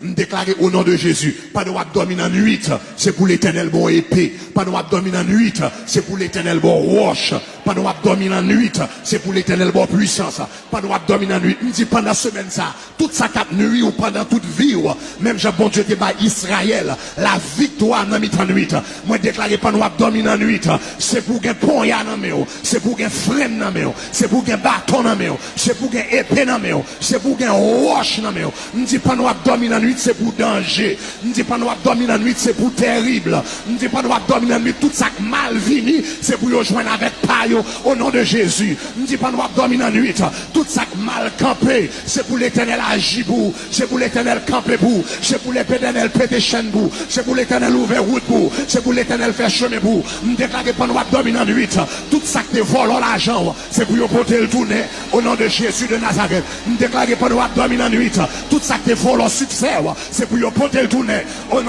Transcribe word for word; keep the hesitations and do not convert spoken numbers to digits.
M deklare o non de Jezi, pandan w ap dòmi nan nwit, se pou Letènèl ba w epe. Pandan w ap dòmi nan nwit, se pou Letènèl ba w wòch. Pandan w ap dòmi nan nwit, se pou Letènèl ba w pwisans. Pandan w ap dòmi nan nwit, m di pandan semèn sa, tout sa k ap nwi w pandan tout vi w, menm jan Bondye te bay Izrayèl laviktwa nan mitan nwit. Mwen deklare pandan w ap dòmi nan nwit, se pou w gen ponya nan men w, se pou w gen frenn nan men w, se pou w gen baton nan men w, se pou w gen epe nan men w, se pou w gen wòch nan men w. M di pandan w ap dòmi nan nwit, se pou danje. M di pandan w ap dòmi nan nwit, se pou tèrib. M di pandan w ap dòmi nan nwit, tout sa k mal vini, se pou yo jwenn avèk pa yo, o non de Jezi. M di pandan w ap dòmi nan nwit, tout sa k mal kanpe, se pou Letènèl aji pou ou, se pou Letènèl kanpe pou ou, se pou Letènèl pete chèn pou ou, se pou Letènèl ouvè wout pou ou, se pou Letènèl fè chemen pou ou. M deklare pandan w ap dòmi nan nwit, tout sa k te vòlò lajan w, se pou yo pote l tounen, o non de Jezi de Nazarèt. M deklare pandan w ap dòmi nan nwit, tout sa k te vòlò siksè w, se pou yo pote l tounen, o non